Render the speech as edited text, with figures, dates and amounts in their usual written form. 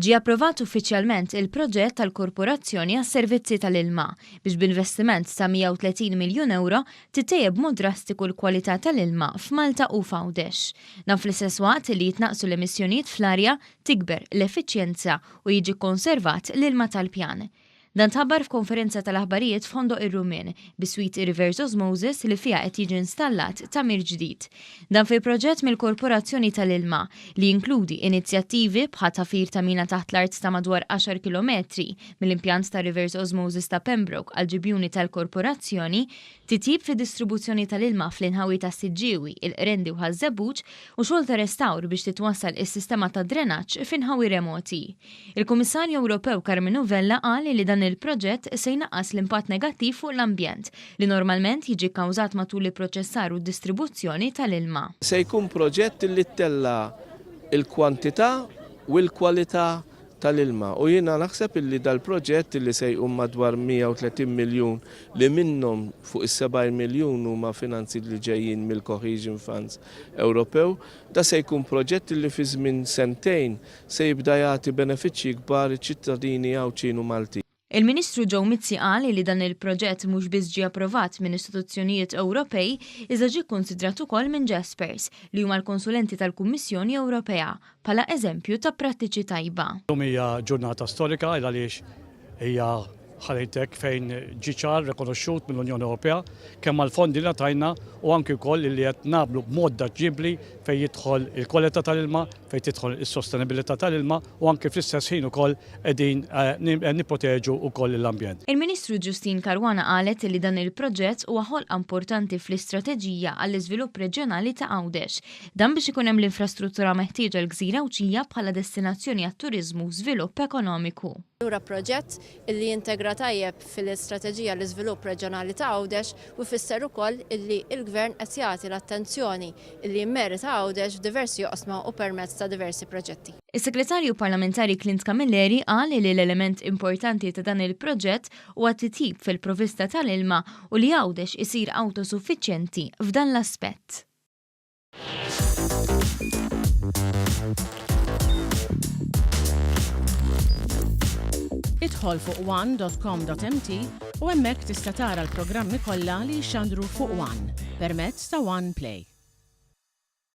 Ġie approvat uffiċjalment il-proġett tal-Korporazzjoni għas-Servizzi tal-Ilma biex b'investiment ta' 130 miljun ewro tittejjeb b'mod drastiku l-kwalità tal-ilma f'Malta u f'Għawdex. Dan fl-istess waqt li jitnaqqsu l-emissjonijiet fl-arja, tikber l-effiċjenza u jiġi kkonservat l-ilma tal-pjan. Dan tħabbar f'konferenza tal-aħbarijiet f'Ħondoq ir-Rummien, biswit ir-reverse osmosis li fiha qed jiġi installat tagħmir ġdid. Dan fi proġett mill-Korporazzjoni tal-Ilma, li jinkludi inizjattivi bħat-tħaffir ta' mina taħt l-art ta' madwar għaxar kilometri mill-impjant ta' reverse osmosis ta' Pembroke għall-ġibjuni tal-Korporazzjoni, titjib fid-distribuzzjoni tal-ilma fl-inħawi tas-Siġġiewi, il-Qrendi u Ħaż-Żebbuġ u xogħol ta' restawr biex titwassal is-sistema tad-drenaġġ f'inħawi remoti. Il-Kummissarju Ewropew Karmenu Vella qal li dan il-proġett se jnaqqas l-impatt negattiv fuq l-ambjent li normalment jiġi kkawżat matul l-ipproċessar u d-distribuzzjoni tal-ilma. Se jkun proġett li ttella' l-kwantità u l-kwalità tal-ilma u jiena naħseb illi dal-proġett illi se jqum madwar 130 miljun li minnhom fuq is-70 miljun huma finanzi li ġejjin mill-Cohesion Funds Ewropew, da se jkun proġett illi fi żmien sentejn se jibda jagħti benefiċċji kbar iċ-ċittadini Għawdxin u Maltin. Il-Ministru Joe Mizzi qal li dan il-proġett mhux biss ġie approvat minn istituzzjonijiet Ewropej iżda ġie kkunsidrat ukoll minn Jaspers, li huma l-konsulenti tal-Kummissjoni Ewropea, bħala eżempju ta' prattiċi tajba. Illum hija ġurnata storika il għaliex hija ħalejtek fejn ġie ċar rikonoxxut mill-Unjoni Ewropea kemm għall-fondi li ngħatajna u anki wkoll li qed nagħmlu b'mod daġġibbli fejn jidħol il-kwalità tal-ilma, fejn tidħol is-sostenibilità tal-ilma u anki fl-istess ħin ukoll qegħdin nipproteġu wkoll l-ambjent. Il-Ministru Justyne Caruana qalet li dan il-proġett huwa ħolqa importanti fl-istrateġija għall-iżvilupp reġjonali ta' Għawdex. Dan biex ikun hemm l-infrastruttura meħtieġa l-gżira Għawdxija bħala destinazzjoni għat-turiżmu u żvilupp ekonomiku. Allura proġett illi jintegra tajjeb fil-istrateġija l-iżvilupp reġjonali ta' Għawdex u jfisser ukoll illi l-Gvern qed jagħti l-attenzjoni illi jimmerita Għawdex f'diversi oqsma u permezz ta' diversi proġetti. Is-Segretarju Parlamentari Clint Camilleri qal li l-element importanti ta' dan il-proġett huwa t-titjib fil-provvista tal-ilma u li Għawdex isir awtosuffiċjenti f'dan l-aspett. Idħol fuq one.com.mt u hemmhekk tista' tara l-programmi kollha li jixxandru fuq One permezz ta' One Play.